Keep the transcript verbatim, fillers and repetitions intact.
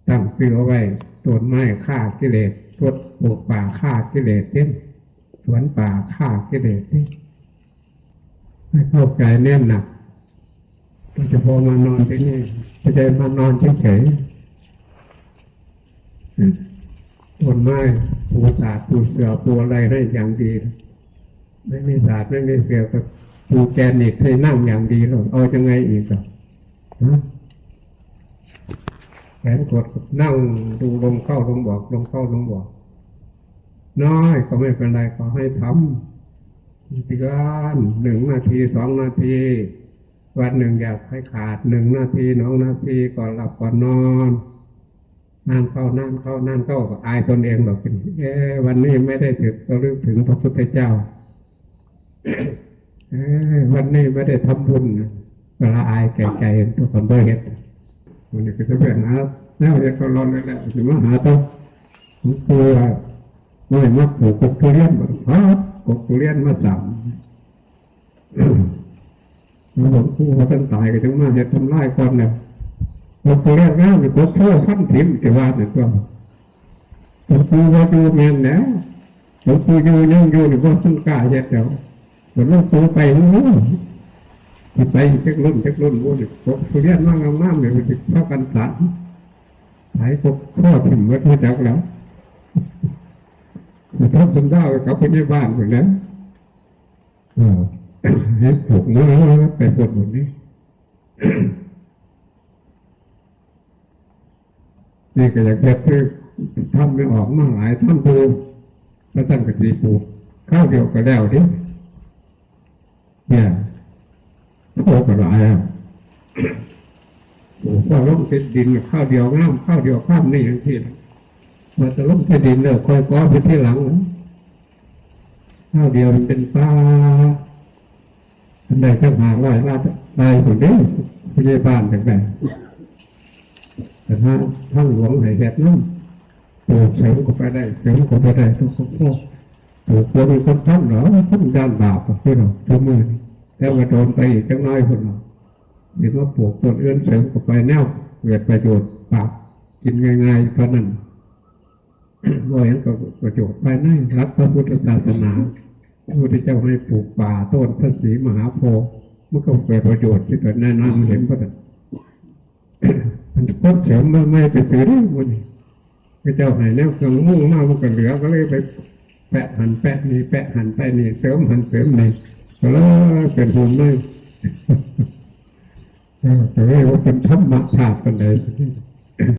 ตั้งชื่อเอาไว้ ต้นไม้ฆ่ากิเลส ต้นปลูกป่าฆ่ากิเลสเด้ สวนป่าฆ่ากิเลสเด้ ให้เข้าใจแน่นหนัก โดยเฉพาะมานอนที่นี่ ไม่ใช่มานอนเฉยๆ ต้นไม้ปูสาดปูเสื่อปูอะไรให้อย่างดี ไม่มีสาดไม่มีเสื่อก็ปูแกรนิตให้นั่งอย่างดีแล้ว เอายังไงอีกอ่ะ ฮะ แขนกดนั่งดูลมเข้าลมออก ลมเข้าลมออก น้อยก็ไม่เป็นไร ขอให้ทำเดือนหนึ่งนาที สองนาที วันหนึ่งอย่าให้ขาด หนึ่งนาที สองนาที ก่อนหลับก่อนนอน นานเข้านานเข้านานเข้าก็อายตนเองหรอก เอ๊ะ วันนี้ไม่ได้ถึงระลึกถึงพระพุทธเจ้า เอ๊ะ วันนี้ไม่ได้ทำบุญ ก็ละอายแก่ใจ ทุกคนบ่เฮ็ด วันนี้ก็จะไปหาแนวเฮ็ดตลอดเลยแหละ สิมาหาตัวหลวงปู่ว่า ไม่มาปลูกกกทุเรียนบ่ครับ กกทุเรียนมาสาม หลวงปู่ว่าท่านตายก็จังมาเฮ็ดทำลายก่อนแล้ว กกทุเรียนงามนี่ กกโพธิ์พันถิ่ม จะว่าเนี่ยตัว หลวงปู่ว่าอยู่แม่นแล้ว หลวงปู่อยู่ยังอยู่นี่ บ่ทันกล้าเฮ็ดแล้ว หลวงปู่ไป โอ้โห สิไปจักรุ่นจักรุ่น โอ้ย กกทุเรียนมางามๆ เนี่ย มันสิพากันตัด ไถกกโพธิ์ถิ่มหมด รู้จักแล้ว สิทำสัญญาไว้กับพยาบาลหมดแล้ว เออ ให้ปลูกเนาะ ไปปลูกหมดนี่ นี่ก็อยากเฮ็ดคือทำไม่ออกมาหลาย ทำดู พระสังกะสีปลูก คราวเดียวก็แล้วเด้ เนี่ย โอ้ก็หลายอ่ะ ปลูกพอลงใส่ดินคราวเดียวงาม คราวเดียวงามนี่อย่างที่ ว่าจะลงใส่ดินเลย ค่อยก่อไปทีหลัง คราวเดียวมันเป็นป่า มันได้จักห้าร้อยไร่ ไร่พุ้นเด้ พยาบาลจังได๋ แต่ถ้าทางหลวงให้เฮ็ดนำ ปลูกเสริมเข้าไปได้ เสริมเข้าไปได้ ทุกครอบครัว ปลูกบ่มีคนทำหรอก คนย้านบาปอะ พี่น้อง ทุกมื้อนี้ แต่ว่าโดนไปอีกจักหน่อยพุ้นเนาะ สิมาปลูกต้นอื่นเสริมเข้าไป แนวเกิดประโยชน์ ปากกินง่ายๆ เท่านั้น บ่หยังก็ประโยชน์ภายในหลักพระพุทธศาสนา พระพุทธเจ้าให้ปลูกป่าต้นพระศรีมหาโพธิ์ มันก็เกิดประโยชน์ที่ตนแนะนำเห็นบ่ล่ะ มันคนเสริมมาไม่ไปซื้อได้หมดนี่ พระเจ้าให้แนวเครื่องมุ่งมา มันก็เหลือ ก็เลยไปแปะหั่นแปะนี่ แปะหั่นแปะนี่ เสริมหั่นเสริมนี่ ก็เลยเป็นโฮมเลย เออ ก็เลยว่าเป็นธรรมธาตุปานใด